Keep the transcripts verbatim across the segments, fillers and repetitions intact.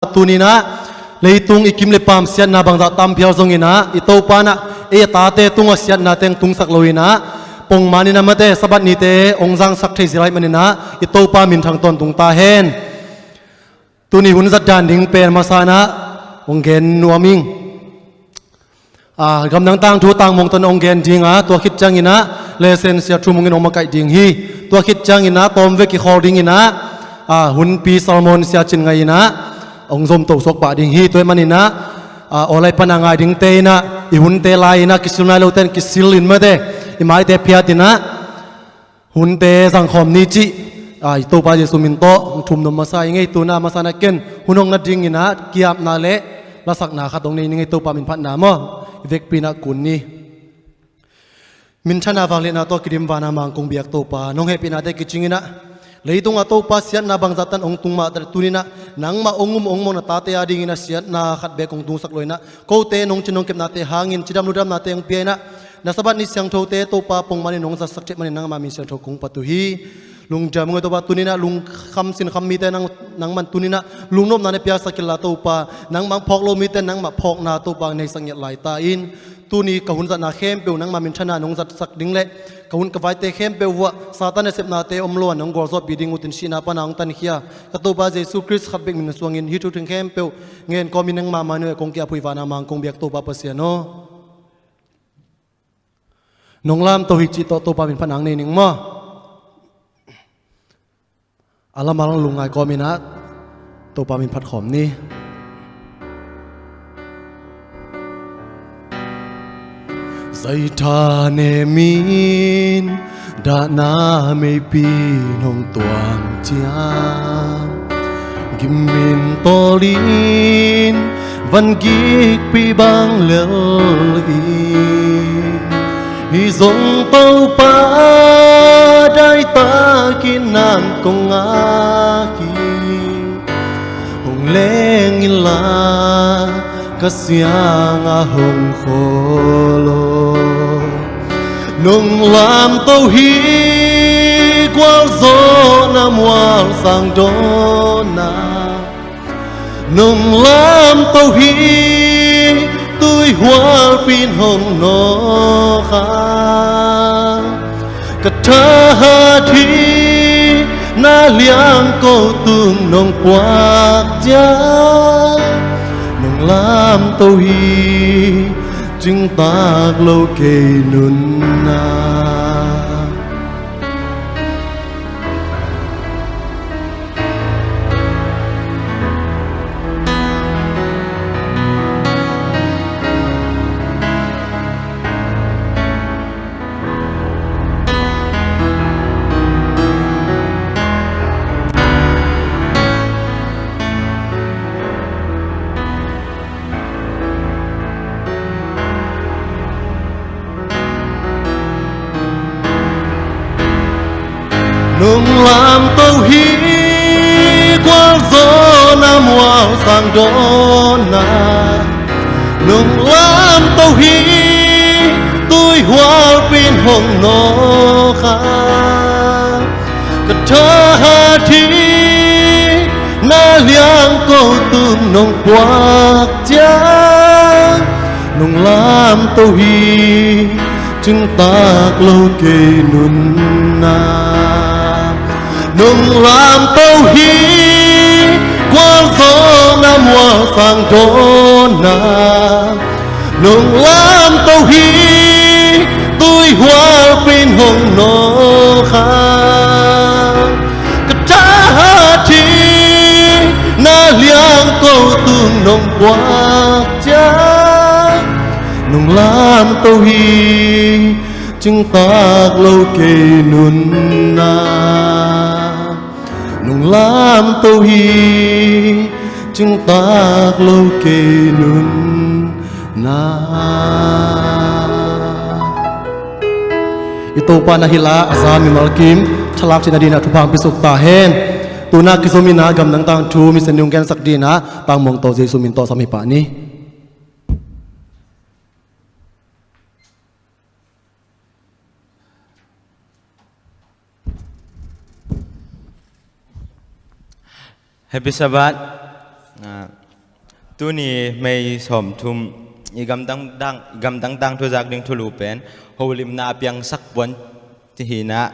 Tuninah leitung i kim le paam siatna bangzah tam phial zonginah i Topa inah ei a tate tungah siatna teng tungsak loinah pongman inah mate Sabbath nite hong zangsak thei zia lai maninah i Topa minthang tawntung ta hen. Tuni hun zat dan ding pen masa inah hong gen nuam ing. A, gamdang tangthu tangmong tawh hong gen dinga, tua khit cianginah lesen sia Thu Mung in hong makaih ding hi. Tua khit cianginah tawm vek i khawl dinginah, a, hunpi Salmon sia Cin Ngai inah hong zomto suak pah ding hi. Tua ahih maninah, a, awlai pana ngai dingte inah i hunte lai inah kisil nai lote in kisil in mate i maite phiat inah hunte zangkhawm ni cih, a, i Topa Jesu min tawh hong thum nuam masa i ngei. Tuna masa na ken hun hong na dinginah kiapna le lasakna khat hong nei ni ngei. Topa min phatna maw i vekpi inah kun ni. Minthana vangliatna tawh kidim vana mangkong biak Topa, nong hehpihnate kicinginah leitungah Topa siatna bangzah tan hong tung mahta tuninah nangmah hong um hong mong na tate a dinginah siatna khat beek hong tungsak loinah kote nong cin nong kepnate hangin cidam ludamnate hong pia inah na Sabbath ni siangthote Topa pongmanin nong zatsak thei manin nangmah min siangtho kong phat uh hi. Lungdam ngei Topa, tuninah lungkham sinkham mite nang, nangman tuninah lungnopna na piaksak kila Topa, nangmah phawk lo mite nangmah phawkna Topa neisak ngiat lai ta in. Tuni ka hun zatna khempeuh nangmah minthana nong zatsak ding le ka hun ka vaite khempeuh vuah Satan nasepnate om lo a nong gualzawhpih ding utin sihna pana hong tankhia ka Topa Jesu Khrist khat bek min suangin hih thu theng khempeuh ngen kawmin nangmah mah nuai kong kiaphuih vana mangkong biak Topa Pasian aw. Nong lamto hi cih tawh Topa min phatna hong nei ning maw. A lamal lungngai kawminah Topa min phat khawm ni. Zaitha nemin dahna meipi nong tuang ciang gimin tawlin van gikpi bang lel hi. Hi zong Topa daitakin nang kong ngak hi. Hong leng inla ka siangah hong khawl aw. Nong lamto hi gualzawhna mual sang dawnah. Nong lamto hi tuihualpi in hong nawk a. Ka thahat hi na liang ko tung nong puak ciang. Nong lamto hi cingtak lo kei nunna. Nong lamto hi gualzawhna mual sang dawnah. Nong lamto hi tuihualpi in hong nawk a. Ka thahat hi na liang ko tung nong puak ciang. Nong lamto hi cingtak lo kei nunna. Nong lamto hi gualzawhna mual sang dawnah. Nong lamto hi tuihualpi in hong nawk a. Ka thahat hi na liang ko tung nong puak ciang. Nong lamto hi cingtak lo kei nunna. Nong lamto hi cingtak lo kei nunna. I Topa na hilh a, a za mimal kim thalak cihna dinah thupha hong piasuk ta hen. Tuna kizom inah gamdang tangthu misen ding hong gensak dinah tangmong tawh Jesu min tawh sam hi pah ni. Happy Sabbath. Ah, tuni May sawmthum i gamdang dang, i gamdang dang thuzak ding thulu pen holimna a piangsak puan ci hi-in ah,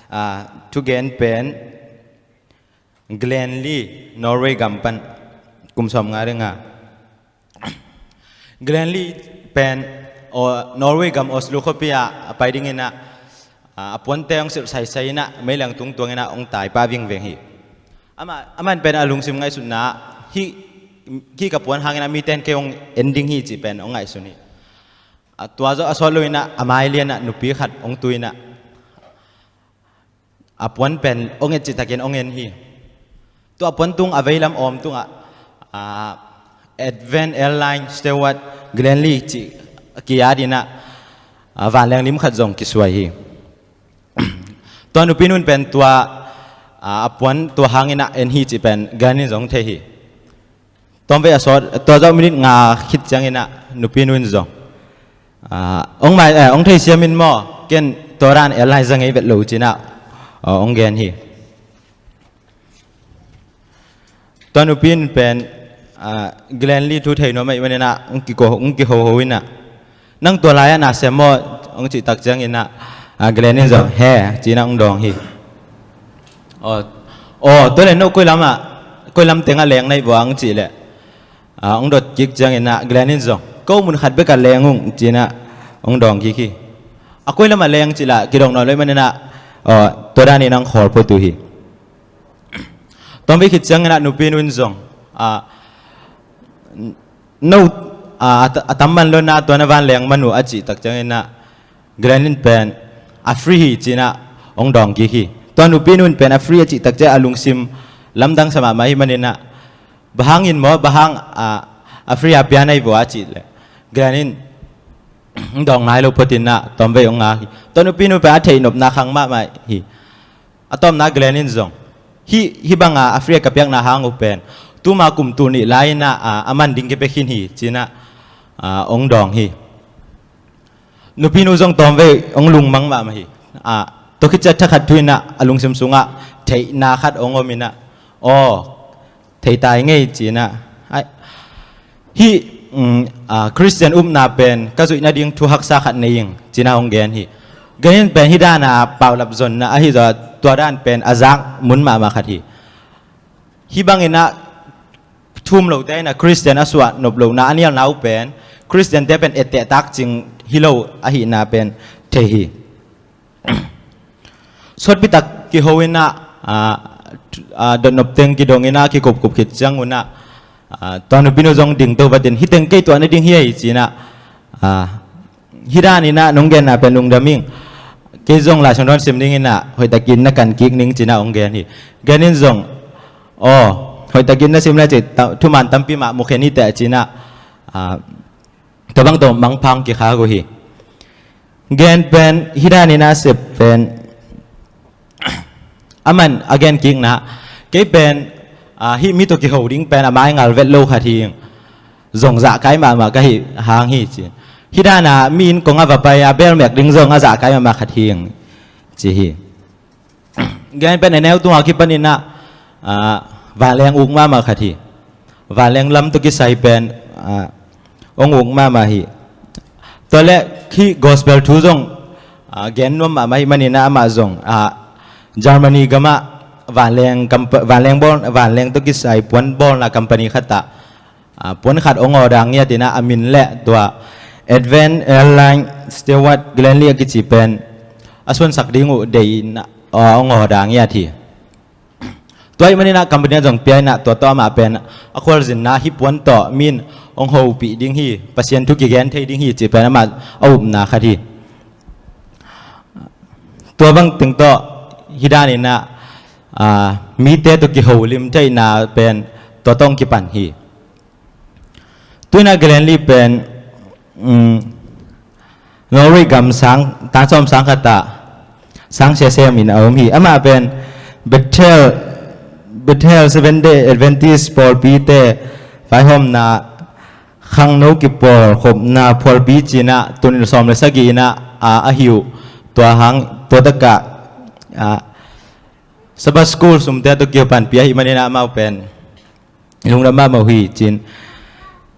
ah, thugen pen Glenn Lee, Norway gam pan kum sawmnga le nga. Glenn Lee pen, aw, Norway gam Oslo khuapi ah a pai dingin ah, ah, a puante hong silh saisai in ah meileng tungtuang in ah hong tai pah vingveng hi. Amah, aman pen a lungsim ngaihsutna ah hih, hih ka puan hangin ah mite in kei hong en ding hi cih pen hong ngaihsun hi. Ah, tua zawh a sawt lo in ah a mai lian ah nupi khat hong tu in ah, a puan pen hong et cihtakin hong en hi. Tua puan tung a veilam awm tungah, ah, Advent Airline Steward Glenn Lee cih a ki-at in ah, ah, vanleng lim khat zong kisuai hi. Tua nupi nu'n pen tua, ah, a puan tua hangin ah en hi cih pen Glenn in zong thei hi. Tawmvei a sawt, tua zawh minute nga khit ciangin ah nupi nu'n zong, ah, hong mai, eh, hong theisiam in maw, ken tua dan airline za ngei vet lo ci-in ah, ah, hong gen hi. Tua nupi in pen, ah, Glenn Lee thu thei nuam ahih manin ah hong kiko, hong kihoho in ah, "Nang tua lai-ah na sem maw?" hong cih tak ciangin ah, ah, Glenn in zong, "He," ci-in ah hong dawng hi. "Aw, aw, tua leh no koi lam ah, koi lam teng ah leng na hi vua?" hong cih leh, ah, hong dot kik ciangin ah Glenn in zong, "Ko mun khat bek ah leng ung," ci-in ah hong dawng kik hi. "A koi lam ah leng?" cih leh kidong nawn lo ahih manin ah, aw, tua danin ah hong khawl phot uh hi. Tawmvei khit ciangin ah nupi nu'n zong, ah, "No, ah, a ta-, a tam man lo na, tua na vanleng man uh," a cih tak ciangin ah Glenn in pen, "A free hi," ci-in ah hong dawng kik hi. Tua nupi nu'n pen a free a cih tak ciang a lungsim lamdang sa mahmah ahih manin ah, "Bang hangin maw, bang hang, ah, a free a pia na hi vua?" a cih leh Glenn in hong dawng nai lo phot in ah tawmvei hong ngak hi. Tua nupi nu pen a theih nopna khang mahmah hi. A tawpna Glenn in zong, "Hih, hih bang a, a free a ka piakna hang uh pen tuma kum tul nih lai-in ah, ah, a man ding kipia khin hi," ci-in ah, ah, hong dawng hi. Nupi nu zong tawmvei hong lungmang mahmah hi. Ah, tua khit ciang thakhat thu in ah a lungsim sungah theihna khat hong om in ah, "Aw, thei ta ing ei," ci-in ah, "Ai, hih, um, ah, Christian upna pen ka zuih nading thu haksa khat nei ing," ci-in ah hong gen hi. Glenn in pen hih dan a paulap zonna ahi zaw, tua dan pen a zak mun mahmah khat hi. Hih bangin ah thu um lote in ah Christian a suah nop lohna a nialna uh pen Christian-te pen etteh takcing hi lo ahihna pen thei hi. Sawtpi tak kiho in ah, ah, ah, dotnop teng kidong in ah kikupkup khit ciang un ah, ah, tua nupi nu zong dingto vat in, "Hih teng kei tuah nading hi ei," ci-in ah, ah, "Hih dan in ah nong genna pen lungdam ing. Kei zong Lai Siangtho sim dingin ah hoihtakin na kan kik ning," ci-in ah hong gen hi. Glenn in zong, "Aw, hoihtakin na sim lai ci, ta-, thuman tampi mah mu khe ni teh," ci-in ah, ah, tua bang tawh mangpha hong kikhak uh hi. Glenn pen hih dan in ah sep pen, aman a gen kikna, "Kei pen, ah, hih mi tawh kiho ding pen a mai ngal vet lo khat hi ing. Zong zahkai mahmah ka hih hang hi," ci. "Hih dan a mi inn kong a va pai a bel mek ding zong a zahkai mahmah khat hi ing," ci hi. Glenn pen a neu tungah kipan in ah, ah, vanleng uk mahmah khat hi. Vanleng lam tawh kisai pen, ah, hong uk mahmah hi. Tua leh hih gospel thu zong, ah, gen nuam mahmah ahih manin ah amah zong, ah, Germany gamah vanleng kampa-, vanleng bawl, vanleng tawh kisai puan bawlna company khat ah, ah, puan khat hong awdah ngiat in ah, a min leh tua Advent Airline Steward Glenn Lee a kici pen a suansak ding uh deih in ah, ah, hong awdah ngiat hi. Tua ahih manin ah company ah zong pia in ah, tua tawh amah pen a khualzinna hih puan tawh mi in hong hopih ding hi, Pasian thu kigen thei ding hi cih pen amah a upna khat hi. Tua bang teng tawh hih dan in ah, ah, mite tawh kiholim theihna pen tua tawh hong kipan hi. Tu-in ah Glenn Lee pen, um, Norway gam sang, tangsawm sang khat ah sang sia sem in a om hi. Amah pen Bethel, Bethel Seventh Day Adventist pawlpite vaihawmna khangno kipawlkhopna phualpi ci-in ah tuni sawm le sagih in ah, ah, ahi uh. Tua hang, tua takah, ah, Sabbath School sumte tawh kiho panpih ahih manin ah amau pen Lungdam mahmah uh hi cin.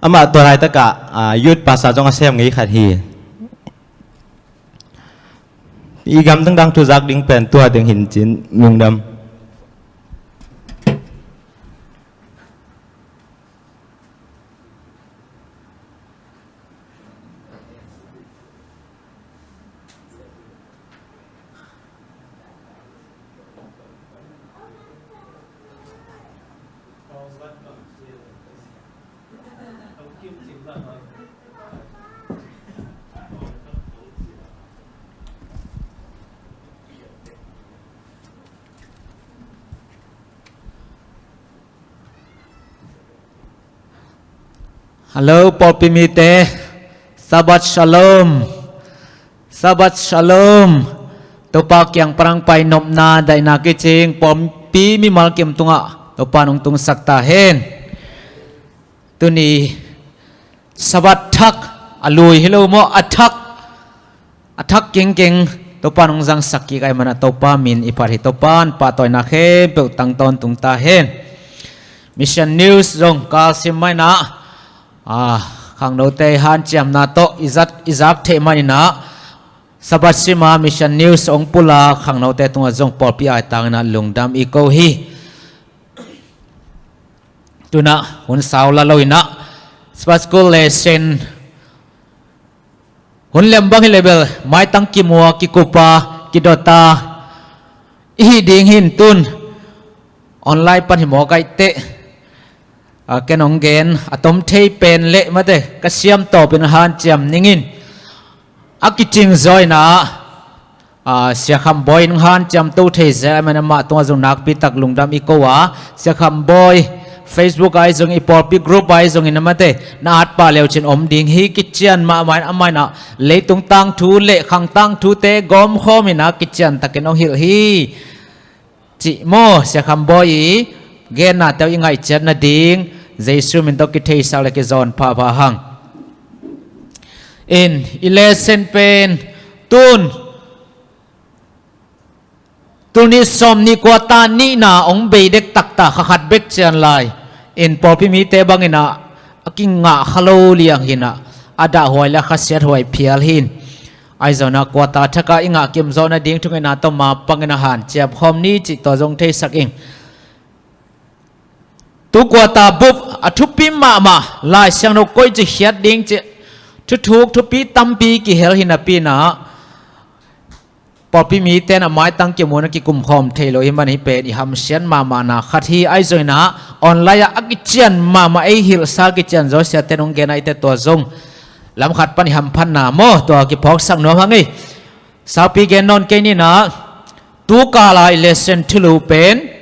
Amah tua laitakah, ah, youth pastor zong a sem ngei khat hi. I gamdang dang thu zak ding pen tua ding hi cin, lungdam. Hello, pawlpi mite. Sabbath Shalom. Sabbath Shalom. Topa kiang pan hong pai nopna, daihna kicing pawlpi mimal kim tungah Topa nong tungsak ta hen. Tuni Sabbath thak, a lui hi lo maw, a thak, a thak kingking Topa nong zangsak kik ahih manah Topa min i phat hi. Topa in pahtawina khempeuh tang tawntung ta hen. Mission News zong kalsim mah inah, ah, khangnote hanciamna tawh i zat i zak theih man inah Sabbath sima Mission News hong pulak khangnote tungah zong pawlpi aitang inah lungdam i ko hi. Tunah hun sau la lo inah Sabbath School lesson hun lem bang hi leh bel maitang kimua, kikupa, kidota i hih ding hi. Tun online pan hi mawk ahih teh, a, ken hong gen a tom thei pen leh mate ka siam tawpin hanciam ning in a kicing zaw inah, a, Sia Kham Bawi in hanciam to thei zel ahih manah amah tungah zong nakpi tak lungdam i ko a, Sia Kham Bawi Facebook ah zong, i pawlpi group ah zong inah mate na at pah leu cin om ding hi. Kician mahmah in amah inah leitung tangthu le khang tangthute gawmkhawm inah kician takin hong hilh hi. Cih maw, Sia Kham Bawi i gennate uh i ngaihciat nading Jesu min tawh kitheihsak le kizawn phapha hang. In i lesson pen tun, tuni sawmnih quarter nihna hong bei dektak ta, kha khat bek cian lai in pawlpi mite bang inah a kingah kha lo liang hi inah a dahhuai le a khasiathuai phial hi. Ahi zongin ah quarter thakah i ngah kimzawh nading thungetna tawh mapang inah hanciam khawm ni cih tua zong theisak ing. Tu quarter bup a thupi mahmah, Lai Siangtho koici khiat ding cih thuthuk thupi tampi kihel hi napi inah pawlpi mite in a maitang kimuhna kikumkhawm thei lo hi man hi pen i hamsiat mahmahna khat hi. Ahi zongin ah online ah a kician mahmah, ei hilhsa kician zaw siate in hong gen ahih teh tua zong lam khat pan i hamphatna maw, tua kiphawksak nuam hang ei. Saupi gen nawn kei ni inah, tu kala i lesson thulu pen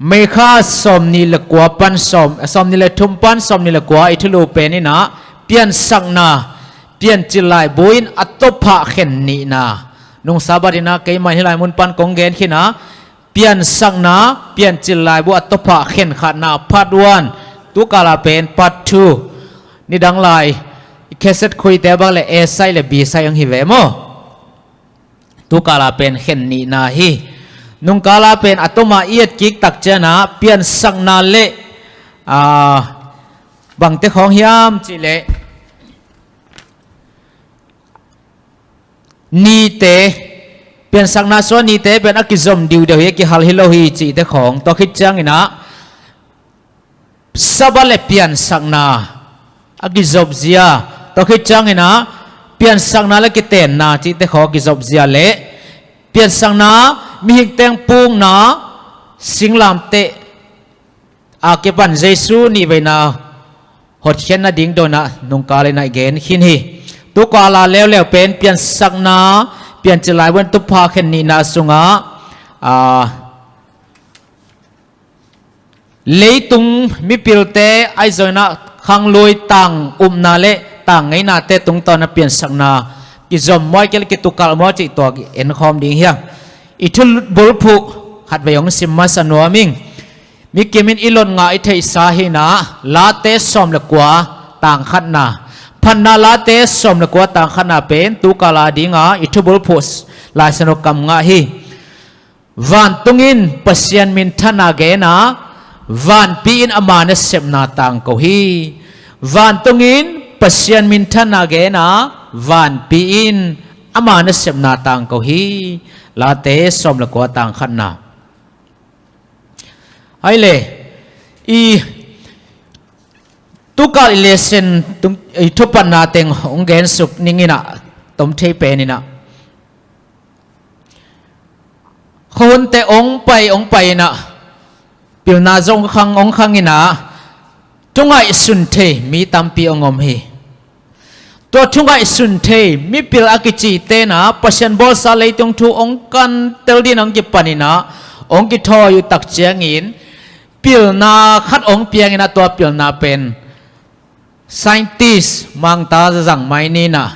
May kha sawmnih le kua pan sawm, sawmnih le thum pan sawmnih le kua i thulu pen inah piansakna, piancil laibu in a tawphah khen nihna. Nung Sabbath inah keimah in hih lai mun pan kong gen khin a, piansakna, piancil laibu a tawphah khen khatna part one, tu kala pen part two. Nidang lai i cassette khuite bang le A side le B side hong hi ve maw. Tu kala pen khen nihna hi. Nung kala pen a tawma i et kik tak ciangin ah piansakna le, ah, bangte khawng hiam cih leh nite, piansakna sungah nite pen a kizom diudeu hi, a kihal hi lo hi cihte khawng, tua khit ciangin ah Sabbath le piansakna a kizopzia, tua khit ciangin ah piansakna le kitenna cihte khawng a kizopzia le piansakna, mihing teng pukna, singlamteh a kipan Jesu nihveina hotkhiatna ding dawnah nungkal inah i gen khin hi. Tu kala leuleu pen piansakna, piancil laibu in a tawphah khen nihna sungah, ah, leitung mipilte ahi zongin ah khanglui tang upna le tang ngeinate tungtawn a piansakna kizom maw, ahih kei leh kitukalh maw cih tua en khawm ding hi hang. I thubulphuh khatvei hong sim masa nuam ing. Mi kimin i lot ngah i theihsa hi inah Late sawm le kua tang khatna, Phatna Late sawm le kua tang khatna pen tu kala dinga i thubulphuh Lai Siangtho kam ngah hi. Vantung in Pasian minthanna gen a, Vanpi in ama nasepna tangko hi. Vantungin Pasian minthanna gen a, vanpi in ama nasepna tangko hi. Late sawm le kua, tang khatna. Hai le, i tukal i lesson tung, i thupatna teng hong gensuk ning in ah, tom thei pen in ah, khuahunte hong pai, hong pai in ah, pilna zong hong khang, hong khang in ah, thu ngaihsun thei mi tampi hong om hi. Tua thu ngaihsun thei mipil a kicite in ah, Pasian bawlsa leitung thu hong kantel dingin hong kipan in ah, hong kithawi uh tak ciangin, pilna khat hong piang in ah, tua pilna pen scientist, mangta zangmai ni in ah,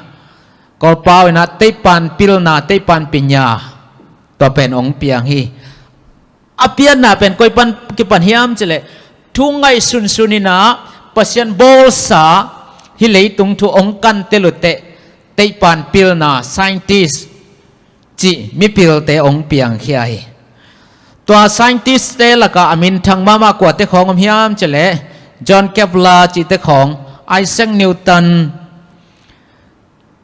Kawlpau in ah teipan pilna, teipan pinya, tua pen hong piang hi. A pianna pen koi pan kipan hiam cih leh, thu ngaihsunsun in ah, Pasian bawlsa hih leitung thu hong kantel uh teh, teipan pilna, scientist cih mipilte hong piangkhia hi. Tua scientist-te lakah a minthang mahmah kuate khawng om hiam cih leh, John Kepler cihte khawng, Isaac Newton,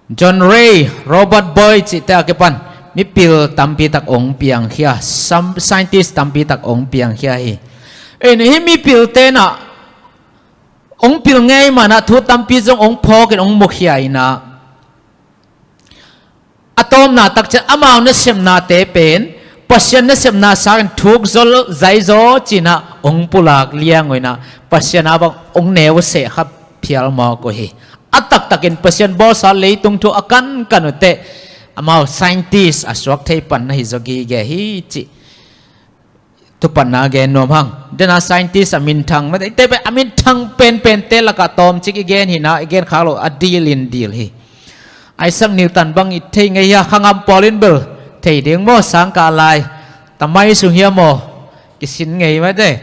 John Ray, Robert Boyle cihte a kipan mipil tampi tak hong piangkhia, sam-, scientist tampi tak hong piangkhia hi. In hih mipilte in ah hong pil ngei man ah, thu tampi zong hong phawk in hong mukhia in ah, a tawpna tak ciang amau nasepnate pen Pasian nasepna sangin thuk zaw, zai zaw ci in ah hong pulak liang uh in ah, Pasian a bang hong neu seh kha phial mawk uh hi. A taktakin Pasian bawlsa leitung thu a kankan uh teh, amau scientist a suak thei pan na hi zaw gige hi cih thupatna gen nuam hang. Dena scientist a minthang, mate, ite pen a minthang penpente lakah tawmcik i gen hi in ah, i gen khak loh a dil in dil hi. Isaac Newton bang i thei ngei hia? Khangam pawl in bel thei ding maw, sangkah lai tamai sung hiam maw, kisin ngei, mate.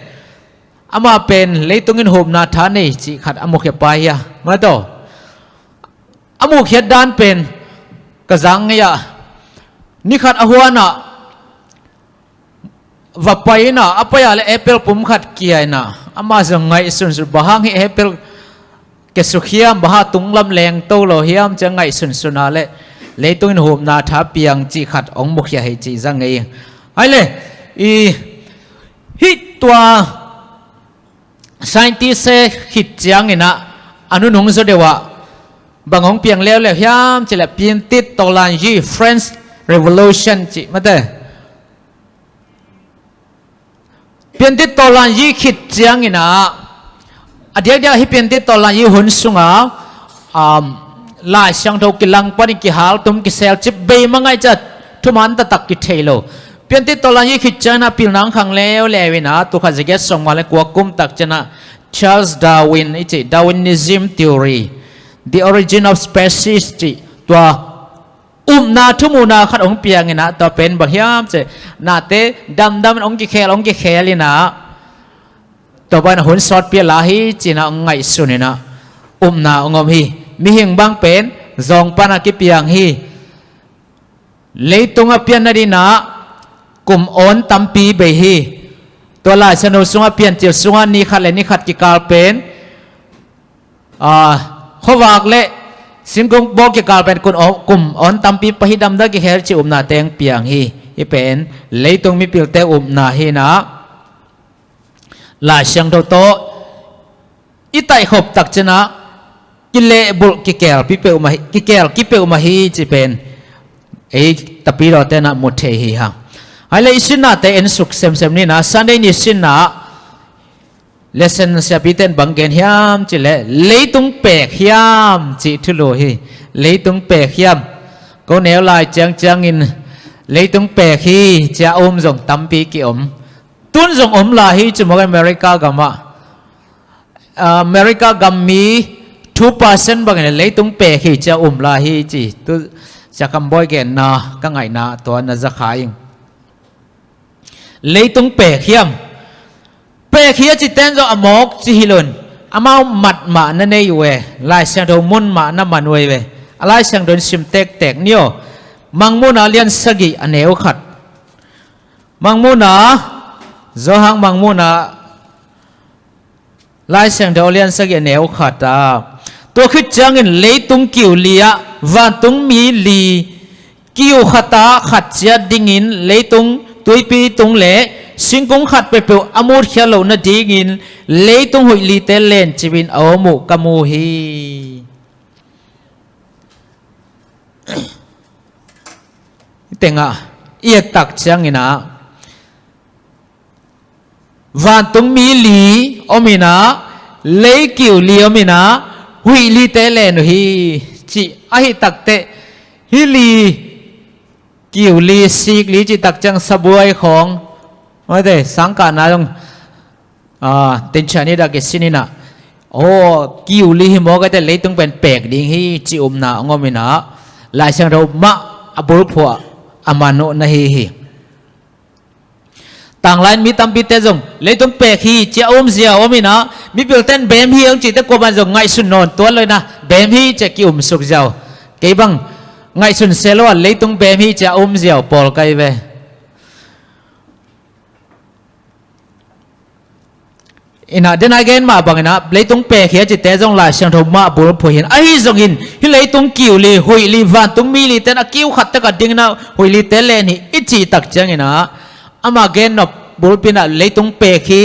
Amah pen leitung in hupna tha nei cih khat a mukhia pa hia, mate aw? A mukhiat dan pen ka zang ngei ah, ni khat a huan ah va pai in ah, a pai ah leh apple pum khat kia in ah, amah zong ngaihsunsun, bang hang hih apple kia suk hiam, bang hang tunglam leng to lo hiam ci a ngaihsunsun a leh, leitung in hupna tha piang cih khat hong mukhia hi cih zang ngei. Hai le, i, hih tua scientist-te khit ciang in ah, a nunung zaw deuh ah bang hong piang leuleu hiam cih leh, Piantit Tawlanyi, French Revolution cih, mate. Piantit Tawlanyi khit ciang in ah, a diakdiak hih Piantit Tawlanyi hun sungah, um, Lai Siangtho kilang panin kihaltum, kiselcip, beima ngaih ciat thuman taktak kithei lo. Piantit Tawlanyi khit ciang in ah pilna hong khang leuleu in ah, tul khat za giat sawmnga le kua kum tak ciang ah, Charles Darwin i cih, Darwinism Theory, The Origin of Species cih, tua upna thumuhna khat hong piang in ah, tua pen bang hiam cih leh, nate damdam in hong kikhel, hong kikhel in ah, tua bang in ah hun sawtpi a la hi ci in ah hong ngaihsun in ah, upna hong om hi. Mihing bang pen zawng pan a kipiang hi. Leitung a pian nading in ah kum awn tampi bei hi. Tua Lai Siangtho sungah, Piancil sungah ni khat le ni khat kikal pen, aa, khuavak le singkung bawl kikal pen kum awn, kum awn tampi pha hi, damdam kikhel cih upnate hong piang hi. Hih pen leitung mipilte upna hi in ah, Lai Siangtho tawh i taihkhop tak ciang ah, kilehbulh, kikelpi peuhmah hi, kikelpi peuhmah hi cih pen ei tapidawte in ah mu thei hi hang. Hai le, i sinnate ensuk semsem ni in ah, Sunday ni sinna ah lesson siapite in bang gen hiam cih leh, leitung peek hiam cih thulu hi. Leitung peek hiam. Ko neu lai ciangciangin leitung peek hi ci a um zong tampi kiom. Tun zong om lai hi ci mawk, America gamah, ah, America gam mi two percent bangin leitung peek hi ci a um lai hi ci. Tu Sia Kham Bawi genna ka ngaihna tua na za kha ing. Leitung peek hiam? Peek hi a cih ten zong a mawk ci hi lo in, amau mat mah na nei uh e, Lai Siangtho mun mah na man uh e. A Lai Siangtho in sim tektek ni aw. Mangmuhna lian sagih, a neu khat. Mangmuhna, Johan Mangmuhna Lai Siangtho a lian sagih a neu khat ah, tua khit ciangin leitung kiu li ah vantung mi li kiu khat ah khat ciat dingin leitung tuipi tung le singkung khat peuhpeuh a mutkhiat loh nadingin leitung huih lite lencip in a om uh ka mu hi. Tengah i et tak ciangin ah vantung mi li om in ah, lei kiu li om in ah, huih lite len uh hi, cih ahi takteh, hih li, kiu li, sik li cih tak ciang sabuai khawng, mate, sangkahna zong, ah, tenchani dak i sin in ah, aw, kiu li hi maw ka teh leitung pen pek ding hi, cih upna hong om in ah, Lai Siangtho mah a bulphuh a man uh na hi hi. Tanglai in mi tampite zong leitung pek hi ci a um zia om in ah, mipilten bem hi hong cihte kuaman zong ngaihsun nawn tuan lo in ah, bem hi ci a ki-um suk ziau. Kei bang ngaihsun se lo a leitung bem hi ci a um ziau pawl kai ve. In ah, den a gen mah bangin ah, leitung pek hi a cite zong Lai Siangtho mah bulphuh hi in. Ahi zongin, hih leitung kiu li, huih li, vantung mi li ten a kiu khat tak a ding in ah, huih lite len hi i cih tak ciangin ah, ama gen nop bulpi in ah leitung pek hi,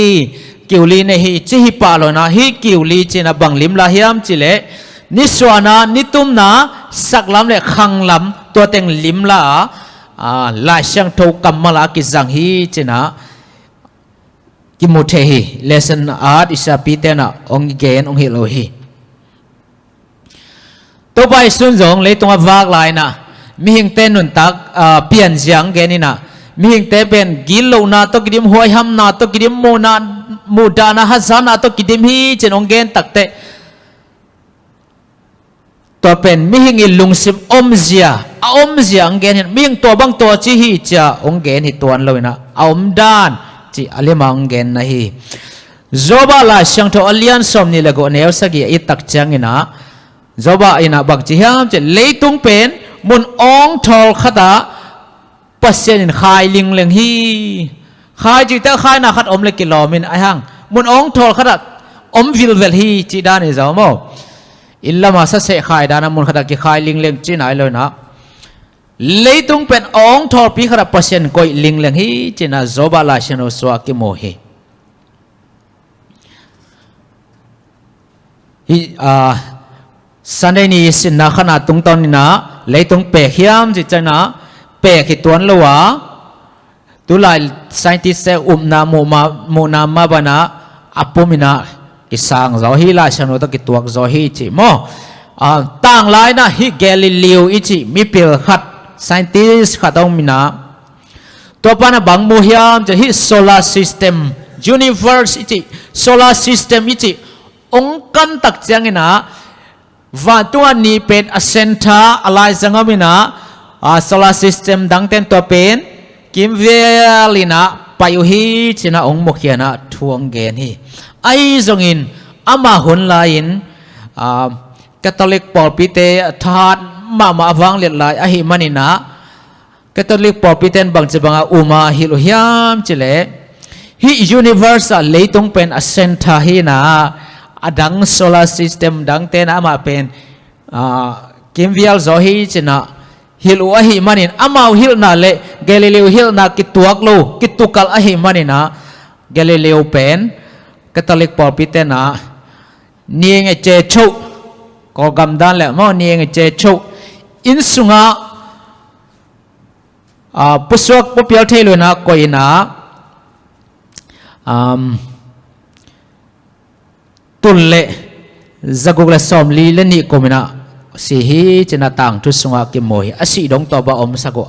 kiu li nei hi, ci hi pah lo in ah, hih kiu li cih in ah bang limla hiam cih leh, nisuahna, nitumna, saklam le khanglam, tua teng limla, ah, Lai Siangtho kammal ah kizang hi cih in ah, kimu thei hi. Lesson at i siapite in ah hong gen hong hilh uh hi. Topa Jesu in zong leitung a vak lai in ah, mihingte nuntak, ah, pianzia hong gen in ah, mihingte pen gitlohna tawh kidim, huaihamna tawh kidim, muhna, muhdahna, hazatna tawh kidim hi ci in hong gen takteh, tua pen mihing i lungsim omzia, a omzia hong gen hi in, mihing tua bang tua ci hi ci a hong gen hi tuan lo in ah, a omdan cih a lim a hong gen na hi. Job ah Lai Siangtho a lian sawmnih le guk a neu sagih a i et tak ciangin ah, Job in ah bang ci hiam cih leh, leitung pen mun awngthawl khat ah Pasian in khai lingleng hi. Khai cihte khaina khat om le kilawm in, ahi hang mun awngthawl khat ah om vilvel hi cih dan hi zaw maw. Inn lam a saseh khai dan a mun khat ah kikhai lingleng cih nai lo in ah, leitung pen awngthawlpi khat ah Pasian koih lingleng hi cih in ah Job ah Lai Siangtho sung ah kimu hi. Hih, ah, Sunday ni sinna khatna tungtawn in ah, leitung pek hiam cih ciangin ah, pek hi tuan lo a, tulai scientist te upna muh ma, muhna mah bang in ah, a pum in ah kisang zaw hi, Lai Siangtho tawh kituak zaw hi cih maw. Ah, tanglai in ah hih Galileo i cih mipil khat, scientist khat a om in ah, tua pan a bang mu hiam cih leh, hih solar system, universe i cih, solar system i cih, hong kan tak ciangin ah, vantung a ni pen a centre a laizang om in ah, ah, solar system dangten tua pen kimvel in ah pai uh hi cih in ah hong mukhia in ah thu hong gen hi. Ahi zongin, ama hun lai-in, ah, Catholic pawlpite a thahat mahmah a vangliat lai ahih manin ah, Catholic pawlpite in bangci bangin a um a hilh uh hiam cih leh, hih universe ah leitung pen a centre hi in ah, a dang solar system dangte in ah amah pen, ah, kimvial zaw hi cih in ah hilh uh ahih manin, amau hilhna le Galileo hilhna kituak lo, kitukal ahih manin ah, Galileo pen Catholic pawlpite in ah, ni eng e che choh, Kawlgam dan le maw, ni eng e che choh, inn sungah, ah, pusuak puapial thei lo in ah koih in ah, um, tul le zaguk le sawmli le nih kum in ah si hi cih in ah tangthu sungah kimu hi. A sih dong tawh bang a omsak uh.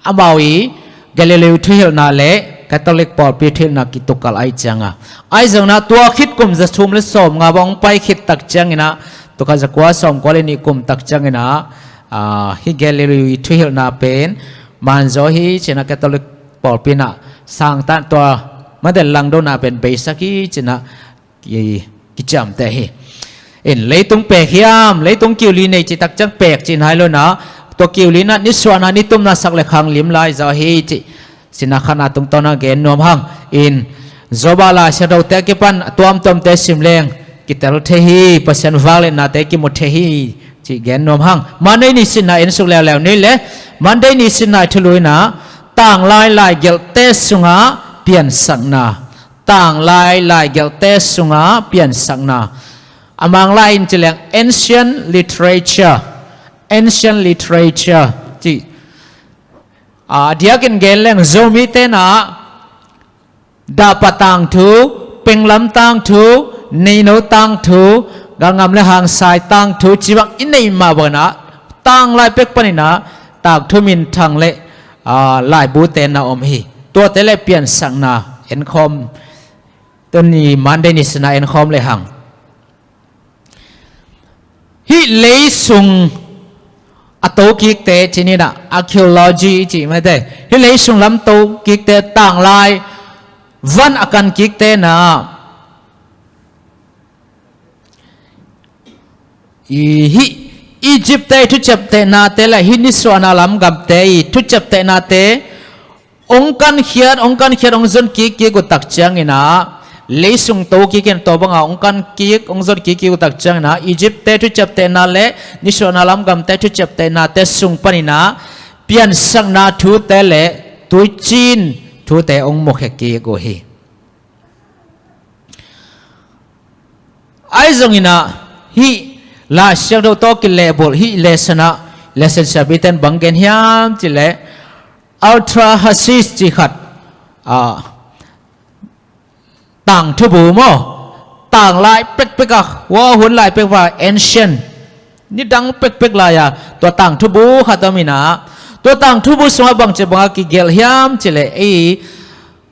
Amau i Galileo thuhilhna le Catholic pawlpi thuhilhna kitukal ahih ciangin, ahi zongin ah tua khit kum za thum le sawmnga bang hong pai khit tak ciangin ah, tul khat za kua sawmkua le nih kum tak ciangin ah, ah, hih Galileo i thuhilhna pen man zaw hi cih in ah Catholic pawlpi in ah sangtan, tua mah den langdona pen beisak hi cih in ah ki, kiciamteh hi. In leitung pek hiam, leitung kiu li nei cih tak ciang pek cih nai lo in ah, tua kiu li in ah nisuahna nitumna sak le khang lim lai zaw hi cih sinna khatna tungtawn ah gen nuam hang. In Job a Lai Siangthote a kipan a tuamtuamte sim leng kitel thei hi, Pasian vangliatnate kimu thei hi, cih gen nuam hang. Monday ni sitna en suk leuleu ni le, Monday ni sitna i thulu in ah, tanglai laigelhte sungah piansakna. Tanglai laigelhte sungah piansakna. A Manglai in ci leng ancient literature. Ancient literature cih. A diakin gen leng Zomite in ah Dahpa tangthu, Penglam tangthu, Neino tangthu, Galngam le Hangsai tangthu, cih bang i neih mah bangin ah, tanglai pek panin ah tangthu minthang le, aa, laibute na om hi. Tuate le piansakna enkhawm, tuni Monday ni sitna enkhawm le hang. Hih leisung a tokikte, cih ni in ah, archaeology cih mate. Hih leisung lam tokikte, tanglai van a kankikte in ah, i, hih Egypt-te i thuciamtehnate le hih nisuahna lam gamte i thuciamtehnate hong kankhiat, hong kankhiat, hong zon kikkik uh tak ciangin ah, leisung tokik in tua banga hong kankik, hong zon kikkik uh tak ciangin ah, Egypt-te thuciamtehna le nisuahna lam gamte thuciamtehnate sung panin ah piansakna thute le tuiciin thute hong mukhia kik uh hi. Ahi zongin ah, hih Lai Siangtho tawh kilehbulh, hih lesson ah, lesson siapite in bang gen hiam cih leh, Ultra Hasis cih khat, ah, tangthubu maw, tanglai pekpek a, hua hun lai pek a, ancient, nidang pekpek lai a, tua tangthubu khat om in ah, tua tangthubu sungah bangci banga kigelh hiam cih leh, ei,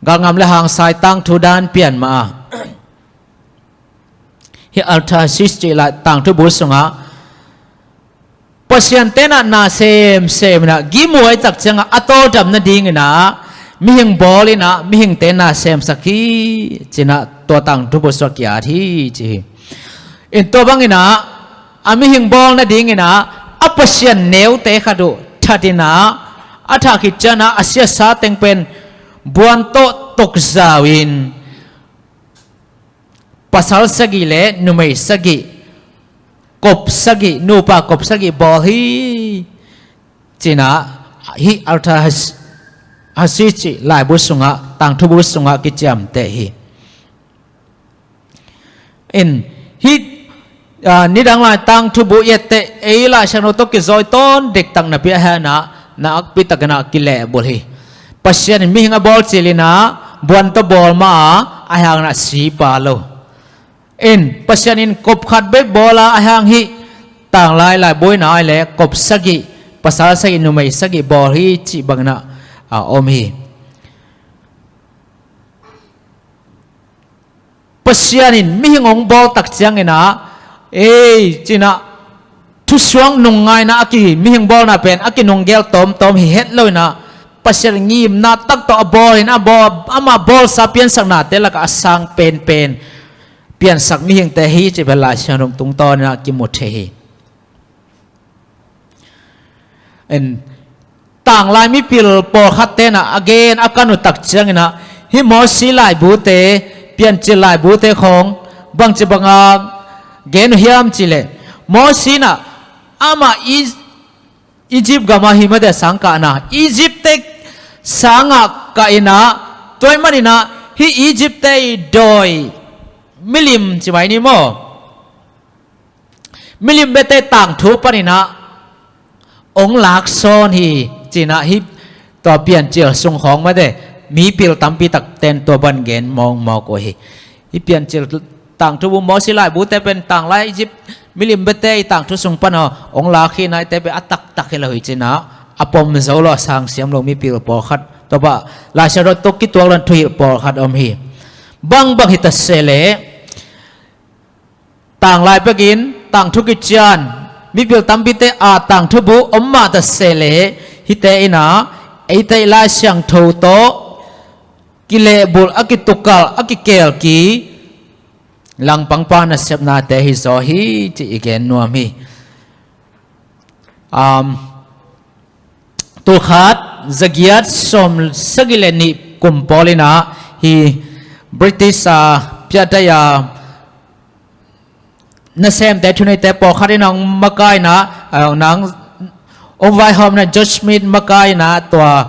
Galngam le Hangsai tangthu dan pian mah a, hih Ultra Hasis cih lai tangthubu sungah Pasian ten ah na semsem in ah, gim huai tak ciangah a tawldam nadingin ah mihing bawl in ah mihingte na semsak hi, ci-in ah tua tangthubu sungah ki-at hi, ci hi. In tua bangin ah, a mihing bawl nadingin ah, a pasian neute khat uh that in ah, a thah khit ciangin ah a siasa teng pen buan tawh tokzau in, pasal sagih le numei sagih, kop sagih, nupa kop sagih bawl hi, ci-in ah, hih Ultra Has-, Hasis cih laibu sungah, tangthubu sungah kiciamteh hi. In, hih, ah, nidang lai tangthubu i et teh, ei Lai Siangtho tawh kizawi tawn diktak napi ahih hangin ah, nakpi takin ah kilehbulh hi. Pasian in mihing a bawl cil in ah, buan tawh bawl mah a, ahih hangin ah si pah lo. In, Pasian in kop khat bek bawl a, ahih hang hih tanglai laibu in ah, ahih leh kop sagih, pasal sagih, numei sagih bawl hi, cih bangin ah, ah, om hi. Pasian in mihing hong bawl tak ciangin ah, ei, ci-in ah, thusuak nungngaihna a ki, mihing bawlna pen a kinunggel tawmtawm hi het lo in ah, Pasian ngimna tak tawh a bawl in, a bawl, amah bawlsa piansaknate lakah a sang penpen piansak mihingte hi, cih pen Lai Siangtho tungtawn in ah kimu thei hi. In, tanglai mipil pawlkhat ten ah a gen a kan uh tak ciangin ah, hih Mosi laibute, Piancil laibute khawng bangci banga gen uh hiam cih leh, Mosi in ah amah I-, Egypt gamah hi mate, sangkahna, Egypt-te sangah kah in ah, tua ahih manin ah hih Egypt-te i dawi, milim ci mai ni maw, milim biate tangthu panin ah hong laksawn hi, ci-in ah hih tua Piancil sung khawng mate, mipil tampi tak ten tua bang gen mawkmawk uh hi. Hih Piancil tangthubu, Mosi laibute pen tanglai Egypt milim biate i tangthu sung pan a hong lak hi, naite pen a taktak hi lo hi, ci-in ah a pom zo lo, a sang siam lo mipil pawlkhat, tua bang Lai Siangtho tawh kituak lo in thuhilh pawlkhat om hi. Bangbang hi ta se leh, tanglai pekin tangthu kician, mipil tampite a tangthubu om mah ta se leh, hihte in ah eite i Lai Siangtho tawh kilehbulh, a kitukal, a kikelki langpangpa nasepnate hi zaw hi, ci-in i gen nuam hi. Um, tulkhat zagiat sawmsagih le nih kum pawl in ah hih British a piatai a nasemte thuneite pawlkhat in hong makaina, ah, nang hong vaihawmna George Smith makaina tua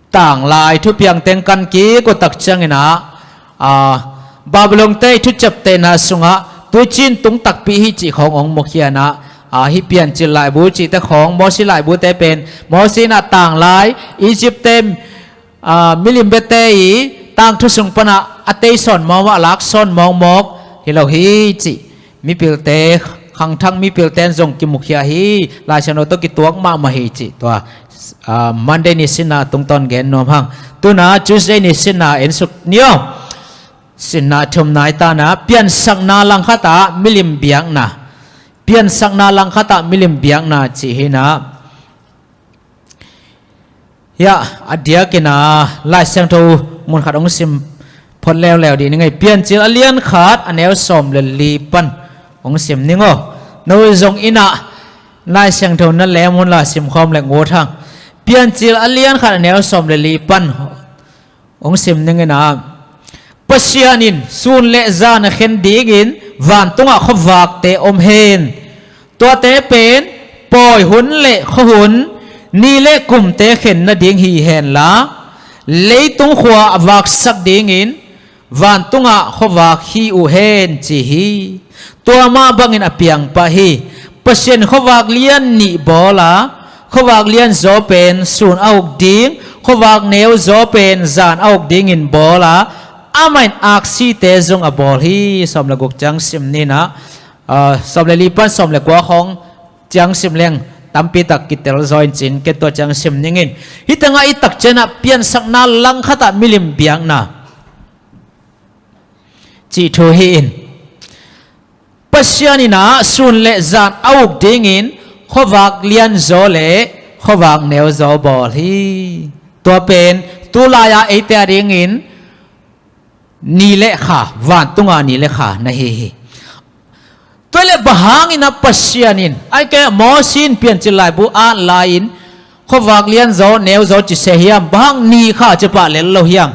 tanglai thupiang teng kan kik uh tak ciangin ah, ah, Babylon te i thuciaptehna sungah tuicin tung takpi hi cih khawng hong mukhia in ah, ah, hih Piancil laibu cihte khawng, Mosi laibute pen, Mosi in ah tanglai Egypt te, ah, milim biate i tangthu sung panah a teisawn mawkmawk, a laksawn mawkmawk hi lo hi cih mipilte, khangthak mipilte in zong kimukhia hi. Lai Siangtho tawh kituak mahmah hi cih tua, ah, Monday ni sinna tungtawn gen nuam hang. Tu-in ah Tuesday ni sinna en suk ni aw. Sinna thumna i tana, piansakna langkhat ah milim biakna. Piansakna langkhat ah milim biakna cih hi in ah. Hiah a diakin ah Lai Siangtho munkhat hong sim phot leuleu dih ning ei. Piancil a lian khat a neu sawm le li pan hong sim ning aw. No zong in ah Lai Siangtho na lem hun la simkhawm le ngut hang. Piancil a lian khat a neu sawm le li pan hong sim ning in ah, Pasian in sun le zan a khen dingin vantungah khuavakte om hen. Tuate pen pawi hun le khua hun, ni le kumte khen nading hi hen la, leitung khua a vaksak dingin vantungah khuavak hi uh hen ci hi. Tua mah bangin a piang pah hi. Pasian khuavak lian nih bawl a, khuavak lian zaw pen sun a uk ding, khuavak neu zaw pen zan a uk dingin bawl a, amah in aksite zong a bawl hi. Sawm le guk ciang sim ni in ah, ah, sawm le li pan sawm le kua khawng ciang sim leng tampi tak kitel zaw in cin, ken tua ciang sim ning in. Hih tengah i tak ciangin ah piansakna langkhat ah milim biakna cih thu hi in. Pasian in ah sun le zan a uk dingin khuavak lian zaw le khuavak neu zaw bawl hi. Tua pen tulai-a eite a dingin ni le kha, vantunga ni le kha na hi hi. Tua le bang hangin ah Pasian in, ai ke Mosi in Piancil laibu at lai-in khuavak lian zaw neu zaw ci se hiam? Bang hang ni kha ci pah lel lo hiam?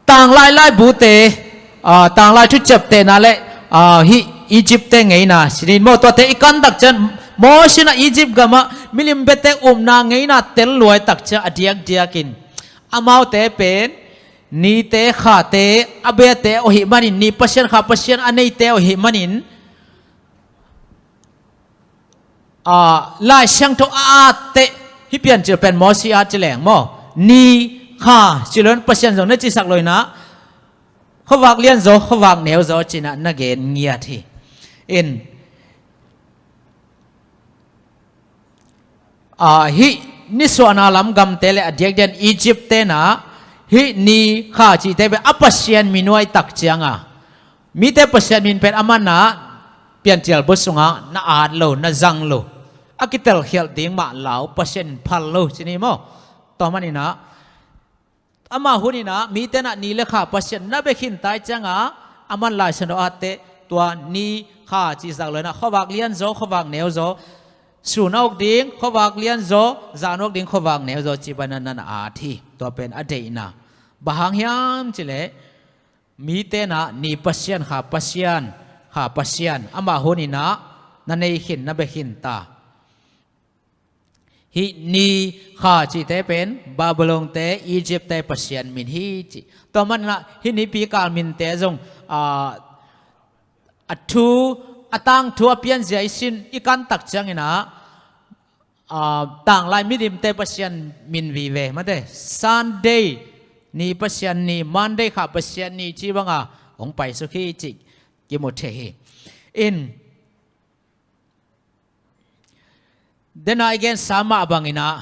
Tanglai laibute, ah, tanglai thuciaptehna le, ah, hih Egypt te ngeina sinin maw, tuate i kan tak ciang Mosi in ah Egypt gamah milim biate upna ngeina tel luai tak ciang a diakdiakin amaute pen nite khate a biate uh ahih manin, ni pasian kha pasian a neite uh ahih manin, ah, Lai Siangtho a atte, hih Piancil pen Mosi at ci leng maw, ni kha ci lo in Pasian zong na cisak lo in ah, khuavak lian zaw, khuavak neu zaw ci-in ah na gen ngiat hi. In, ah, hih nisuahna lam gamte le a diakdiakin Egypt te in ah hih ni kha cihte pen a pasian min uh ahih tak ciangin, mite pasian min pen amah in ah Piancil bu sungah na at lo, na zang lo, a kitelkhialh ding mah lau, Pasian in phal lo ci ni maw. Tua manin ah amah hun in ah mite in ah ni le kha pasian na bia khin ta ahih ciangin, amah in Lai Siangtho a atte tua ni kha cih zak lo in ah khuavak lian zaw, khuavak neu zaw, sun a uk ding khuavak lian zaw, zan a uk ding khuavak neu zaw cih bangin ah na at hi. Tua pen a deihna bang hang hiam cih leh, mite in ah ni pasian kha pasian, kha pasian amah hun in ah na nei khin, na bia khin ta. Hih ni kha cihte pen Babylon te, Egypt te pasian min hi ci. Tua manin ah hih nipi kal minte zong, ah, a thu, a tangthu a pianzia i sin, i kan tak ciangin ah, ah, tanglai milimte pasian min vive mate. Sunday ni pasian ni, Monday kha pasian ni ci bangin hong paisuk hi cih kimu thei hi. In, den a i gensa mah bangin ah,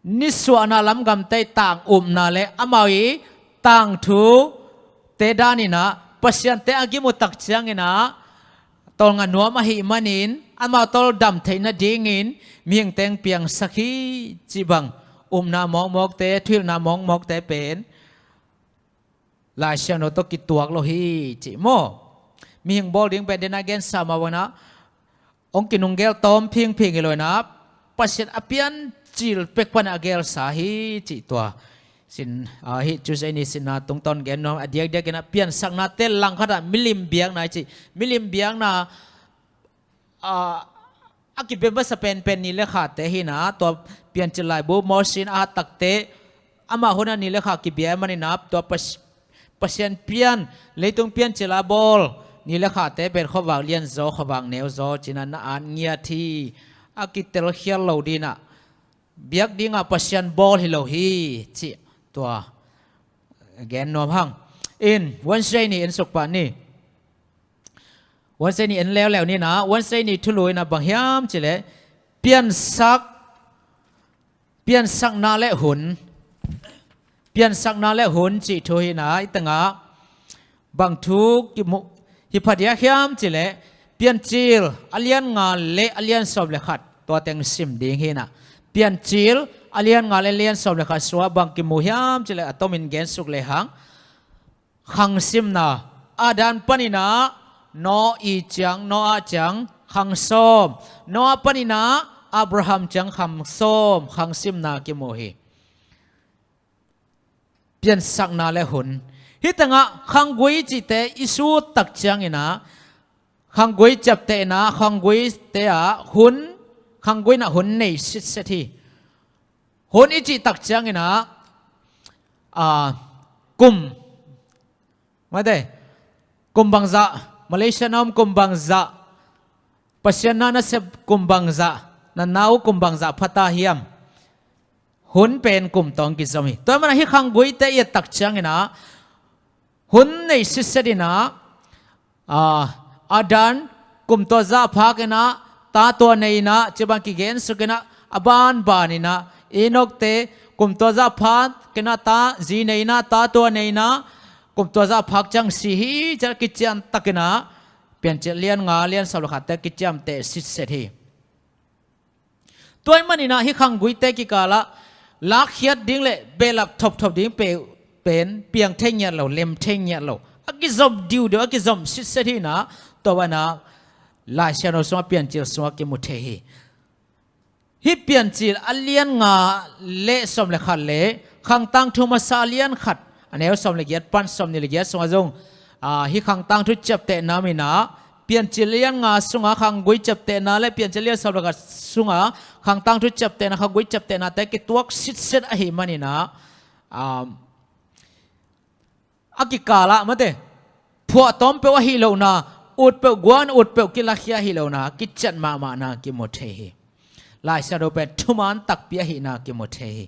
nisuahna lam gamte i tang upna le amau i tangthute danin ah pasiante a gim uh tak ciangin ah tolnga nuam ahih manin, amau tawldam theih nadingin mihing teng piangsak hi cih bang upna mawkmawkte, thuhilhna mawkmawkte pen Lai Siangtho tawh kituak lo hi cih maw. Mihing bawl ding pen den a i gensa mah bangin ah hong kinunggel tawm phingphing hi lo in ah, Pasian a piancil pek pan a gelsa hi cih tua. Sin, ah, hih Tuesday ni sinna tungtawn gen nuam a diakdiakin a piansaknate langkhat ah milim biakna hi cih. Milim biakna, ah, a kibia masa penpen ni le khate hi na, tua Piancil laibu Moses in a hat takte amah hun a ni le kha kibia manin a tua Pas-, Pasian pian, leitung piancil a bawl ni le khate pen khuavak lianzaw, khuavak neuzaw ci-in a na at ngiat hi. A kitelkhial lo ding a, biak ding a Pasian bawl hi lo hi cih tua gen nuam hang. In Wednesday ni en suk pah ni. Wednesday ni en leuleu ni na, Wednesday ni thulu in a bang hiam cih leh piansak, piansakna le hun. Piansakna le hun cih thu hi na, i tengah bang thu kimu hi phadiak hiam cih leh Piancil a lian nga le a lian sawm le khat tua teng sim ding hi na. Piancil a lian nga le lian sawm le khat sungah bang kimu hiam cih leh a tomin gen suk lehang. Khangsimna, Adam panin a Noah ciang, Noah ciang khang sawm, Noah panin a Abraham ciang khang sawm, khangsimna kimu hi. Piansakna le hun. Hih tengah khanggui cihte i sut tak ciangin a, khanggui ciaptehna, khangguite ah hun, khangguin ah hun nei sitset hi. Hun i cih tak ciangin a, ah, kum, mate, kum bangzah, Malaysia na om kum bangzah, Pasian na na sep kum bangzah, na na uh kum bangzah pha ta hiam. Hun pen kum tawh kizom hi. Tua ahih manin a hih khangguite i et tak ciangin a, hun nei sitset in a, ah, Adam kum tua zah phak in a, ta tua nei in a, ci bang kigen suk in a, a banban in a, Enokte kum tua zah phak in a, ta zi nei in a, ta tua nei in a, kum tua zah phak ciang si hi, ci-a kician tak in a, Piancil lian nga, lian sawm le khatte kiciamteh sitset hi. Tua ahih manin a hih khangguite kikalah lakkhiat ding le behlap thopthop ding pe-, pen piang thei ngiat lo, lem thei ngiat lo. A kizom diudeu, a kizom sitset hi na, tua bang a Lai Siangtho sungah, Piancil sungah kimu thei hi. Hih Piancil a lian nga le sawm le khat le Khangtangthu masa a lian khat a neu sawm le giat pan sawmnih le giat sungah zong, ah, hih khangtangthu ciaptehna om in a, Piancil lian nga sungah khanggui ciaptehna le Piancil lian sawm le khat sungah khangtangthu ciaptehna, khanggui ciaptehnate kituak sitset ahih manin a, ah, a kikalah mate, phuahtawm peuh ahi lohna, ut peuh guan, ut peuh kilakhia ahi lohna, kiciat mahmahna kimu thei hi. Lai Siangtho pen thuman takpi ahihna kimu thei hi.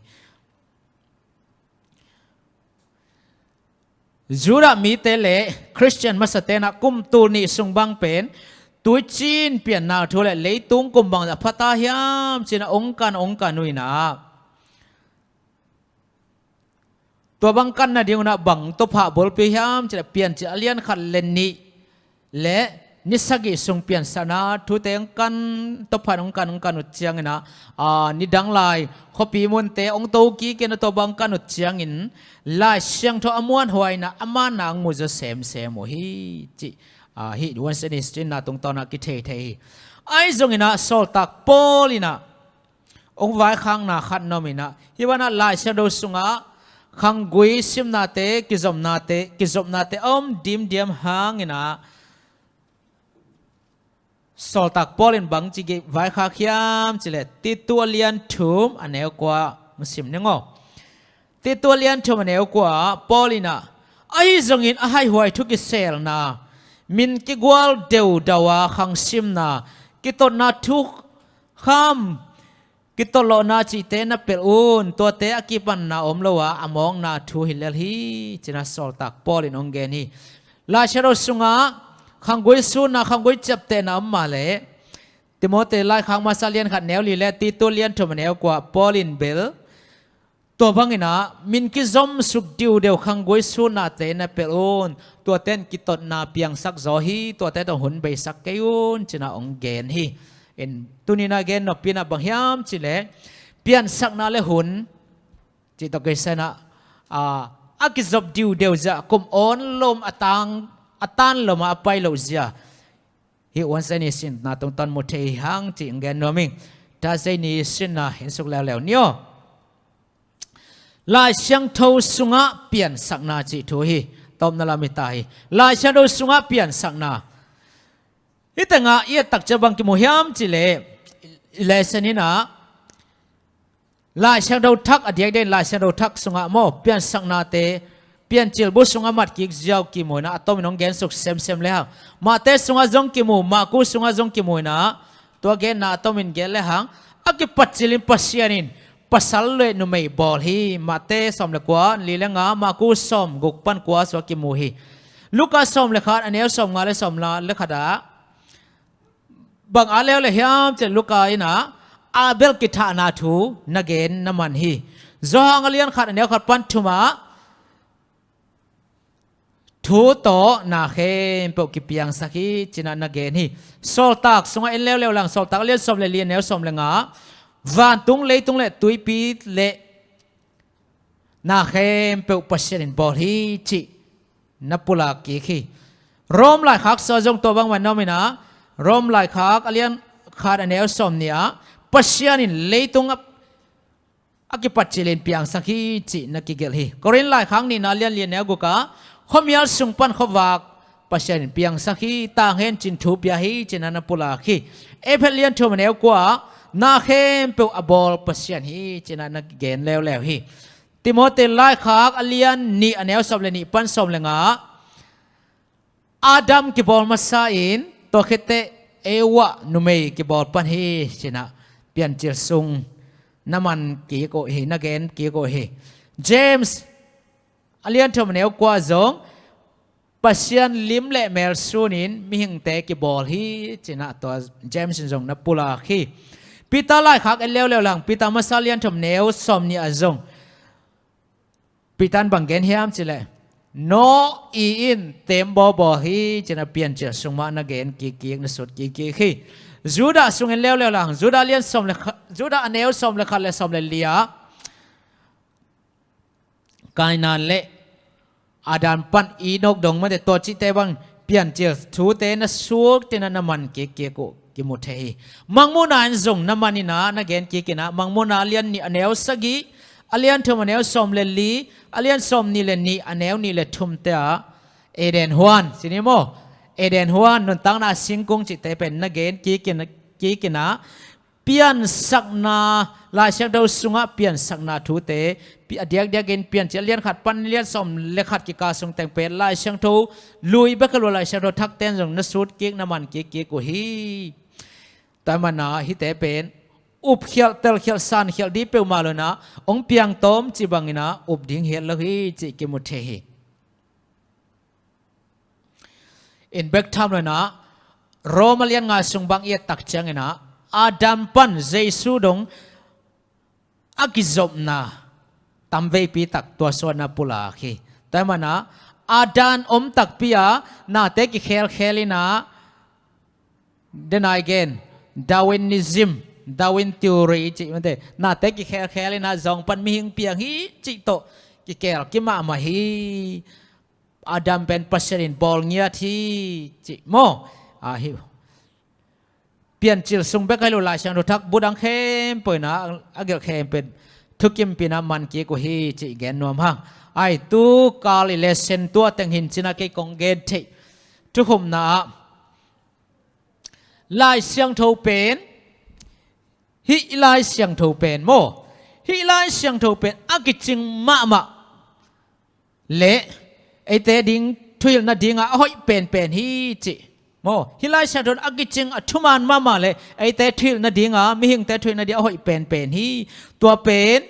Judah mite le Khristian masate in a kum tul nih sung bang pen tuiciin pianna thu le leitung kum bangzah pha ta hiam ci-in a ong kan, ong kan uh in a, tua bang kan nading un a bang tawpah bulpi hiam cih leh Piancil a lian khat le nih le ni sagih sung piansakna thute ong kan, tawpah ong kan, ong kan uh ciangin a, ah, nidang lai khuapi munte ong to kik in a, tua bang kan uh ciangin Lai Siangtho a muanhuai in a, a manna ong mu zaw semsem uh hi cih, ah, hih Wednesday ni sinna tungtawn a kithei thei hi. Ahi zongin a Sawltak Paul in a ong vaikhakna khat na om in a, hih bang a Lai Siangtho sungah khanggui simnate, kizomnate, kizopnate a om dimdiam hangin a, Sawltak Paul in bangci vaikhak hiam cih leh Titu a lian thum a neu kua, ong sim ning aw. Titu a lian thum a neu kua, Paul in a, ahi zongin a haihuai thu kiselna, min kigual deudau a khangsimna, kitotna thukham, kitotlohna cihte na pelh un, tuate a kipatna om lo a, a mawkna thu hi lel hi, ci-in a Sawltak Paul in ong gen hi. Lai Siangtho sungah khanggui sunna, khanggui ciaptehna om mah leh, Timoti laikhak masa lian khat neu li le Titu lian thum a neu kua, Paul in bel tua bangin a, min kizomsuk diudeu khanggui sunnate na pelh un. Tuate in kitotna piangsak zaw hi, tuate tawh hun beisak kei un, ci-in a ong gen hi. In tuni-in a gen nopna bang hiam cih leh, piansakna le hun, cih tawh kisai-in a, a, a kizop diudeu zia, kum awn lom a tang, a tan lom a pai loh zia. Hih Wednesday ni sinna tungtawn mu thei hang cih ong gen nuam ing. Thursday ni sinna en suk leuleu ni aw. Lai Siangtho sungah piansakna cih thu hi. Tawpna lam hi ta hi. Lai Siangtho sungah piansakna. Hih tengah i et tak ciang bang kimu hiam cih leh, lesson in ah Lai Siangtho Thak a diakdiak in Lai Siangtho Thak sungah maw, piansaknate, Piancil bu sungah mat kik ziau kimu in ah, a tomin hong gensuk semsem le hang. Mate sungah zong kimu, Marku sungah zong kimu in ah, tua genna a tomin gen le hang. A kipat cilin Pasian in pasal le numei bawl hi. Mate sawm le kua, li le nga, Marku sawm guk pan kua sungah kimu hi. Luka sawm le khat, a neu sawm nga le sawm le khat ah, bang a leuleu hiam cih leh Luka in ah Abel kithahna thu na gen na man hi. Johan a lian khat, a neu khat pan thum ah thu tawh na khempeuh kipiangsak hi ci-in ah na gen hi. Sawltak sungah en leuleu lang, Sawltak a lian sawm le li, a neu sawm le nga, vantung, leitung le tuipi le na khempeuh Pasian in bawl hi cih na pulak kik hi. Rom laikhak sungah zong tua bangmah na om in ah, Rom laikhak a lian khat, a neu sawm nih ah, Pasian in leitung a, a kipat cilin piangsak hi cih na kigelh hi. Korin laikhak nihna a lian li, a neu guk ah, khuamial sung pan khuavak Pasian in piangsak hi, tanghen cin thu pia hi ci-in ah na pulak hi. Efesa lian thum, a neu kua ah, na khempeuh a bawl Pasian hi ci-in ah na gen leuleu hi. Timoti laikhak a lian nih, a neu sawm le nih pan sawm le nga ah, Adam kibawl masa in, tua khit teh Eva numei kibawl pan hi ci-in ah Piancil sung na man kik uh hi, na gen kik uh hi. James a lian thum, a neu kua zong Pasian lim le mel sunin mihingte kibawl hi ci-in ah tua James in zong na pulak hi. Peter laikhak en leuleu lang, Peter masa lian thum, neu sawm nih ah zong Peter in bang gen hiam cih leh, Noah in teembaw bawl hi ci-in ah Piancil sung mah na gen kikkik, na sut kikkik hi. Judah sung en leuleu lang, Judah lian sawm le kha-, Judah a neu sawm le khat le sawm le li ah, Kainan le Adam pan Enoch dong mate, tua cihte bang Piancil thute na suk ci-in ah na man kikkik uh kimu thei hi. Mangmuhna in zong na man in ah, na gen kik in ah, Mangmuhna a lian nih, a neu sagih, a lian thum, a neu sawm le li, a lian sawm nih le nih, a neu nih le thum te ah, Eden huan ci ni maw, Eden huan, nuntakna singkung cihte pen na gen kik in, kik in ah, piansakna, Lai Siangtho sungah piansakna thute, pi-, a diakdiakin Piancil a lian khat pan lian sawm le khat kikal sung teng pen Lai Siangtho lui bek hi lo, Lai Siangtho Thakte in zong na sut kik, na man kikkik uh hi. Tua ahih manin ah hihte pen upkhialh, telkhialh, sankhialh ding peuhmah lo in ah, hong piang tawm cih bangin ah up ding hi lo hi cih kimu thei hi. In bek tham lo in ah, Rom a lian nga sung bang i et tak ciangin ah, Adam pan Jesu dong a kizopna tamveipi tak tua sungah na pulak hi. Tua ahih manin ah, Adam om takpi a nate kikhelkhel in ah, den a i gen, Darwinism, Darwin theory cih mate, nate kikhelkhel in ah zong pan mihing piang hi cih tawh kikel kimahmah hi. Adam pen Pasian in bawl ngiat hi cih maw? A hi. Piancil sung bek hi lo, Lai Siangtho Thak bu dang khempeuh in ah, a gelh khempeuh in thukimpih in ah man kik uh hi cih gen nuam hang. Ai, tu kal i lesson tua teng hi in cin ah kei kong gen theih thukhupna ah, Lai Siangtho pen, hih Lai Siangtho pen maw, hih Lai Siangtho pen a kicing mahmah le eite ding thuhilhna dingah a hoih penpen hi cih maw. Hih Lai Siangtho a kicing, a thuman mahmah le eite thuhilhna dingah, mihingte thuhilhna dingah a hoih penpen hi. Tua pen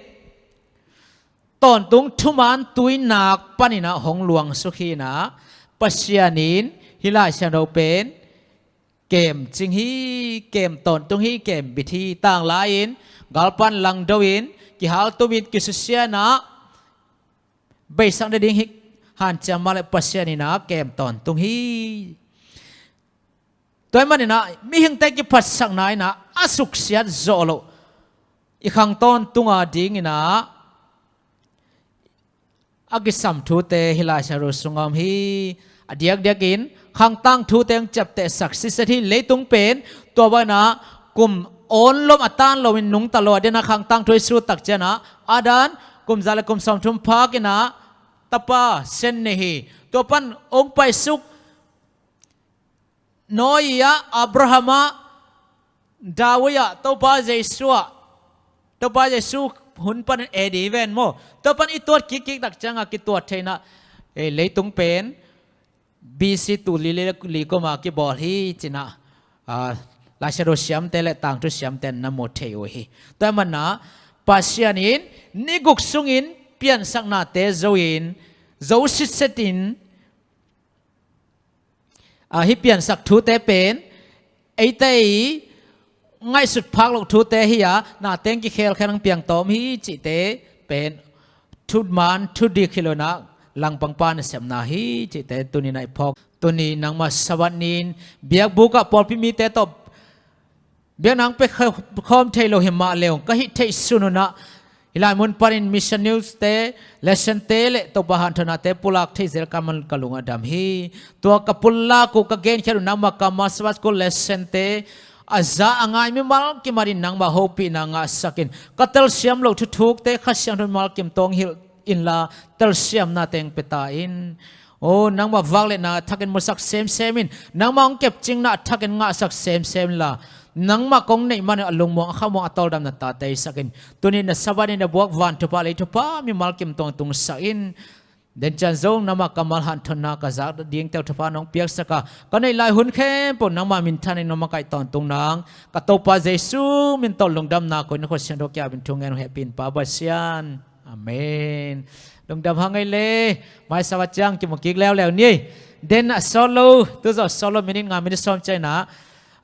tawntung thuman tuinak panin ah hong luangsuk hi in ah, Pasian in hih Lai Siangtho pen kemcing hi, kem tawntung hi, kembit hi. Tanglai-in, galpan langdo-in, kihaltumin, kisusia in ah, beisak nading hi hanciam mah leh Pasian in ah kem tawntung hi. Tua ahih manin ah mihingte kiphatsakna in ah a suksiat zawh loh i khang tawntung a dingin ah a kisam thute hih Lai Siangtho sungah om hi. A diakdiakin khang tangthute hong ciaptehsak siset hi. Leitung pen tua bangin ah kum awn lom a tan lomin nungta lo a, den a khang tangthu i sut tak ciangah Adam kum za le kum sawmthum phak inah tapa Seth nei hi. Tua pan hong paisuk Noah ah, Abraham ah, David ah, Topa Jesu ah, Topa Jesu hun panin A D ven maw. Tua pan i tuat kikkik tak ciangah kituat thei inah, eh, leitung pen B C tul li le li koma kibawl hi ci inah, ah, Lai Siangtho siamte le tangthu siamte na mu thei uh hi. Tua ahih manin Pasian in ni guk sungin piansaknate zo in, zo sitset in, ah, hih piansak thute pen eite i ngaihsut phak loh thute hi a, na teng kikhelkhia nang piang tawm hi cihte pen thuman thudik hi lo inah langpangpa nasepna hi cihte tuni inah i phawk. Tuni nangmah Sabbath ni-in biakbuk ah pawlpi mite tawh biakna hong pia khawm thei lo hi mah le hong ka hih theih sun un ah, hih lai mun panin Mission News te, lesson te le Topa hanthawnate pulak thei zel ka man ka lung a dam hi. Tua ka pulak uh ka genkhiat uh nangmah kammal Sabbath school lesson te a za a ngai mimal kim adingin nangmah hopihna ngahsak in, ka telsiam loh thuthukte Kha Siangtho mimal kim tawh hong hilh inla telsiamna teng pia ta in. Aw, nangmah vakletna thakin musak semsem in, nangmah hong kepcingna thakin ngahsak semsem inla, nangmah kong neih manin a lungmuang a khamuang a tawldamna tate i sak in. Tuni na Sabbath ni na buak van thupha lei thupha mimal kim tawh tungsak in. Den ciang zong nangmah kammal hanthawnna ka zak dingte uh thupha nong piaksak a, ka neih lai hun khempeuh nangmah minthan in nong makaih tawntung nang ka Topa Jesu min tawh lungdamna ko-in na khut siangtho kiangah thu ngen uh hehpih in Pa Pasian. Amen. Lungdam hang ei le, mai Sabbath ciang kimu kik leuleu ni. Den a sawt lo, tu zawh sawt lo minute nga minute sawm ciang inah,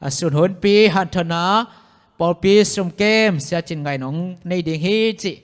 a sun hunpi hanthawnna pawlpi sumkem Sia Cin Ngaih in hong nei ding hi cih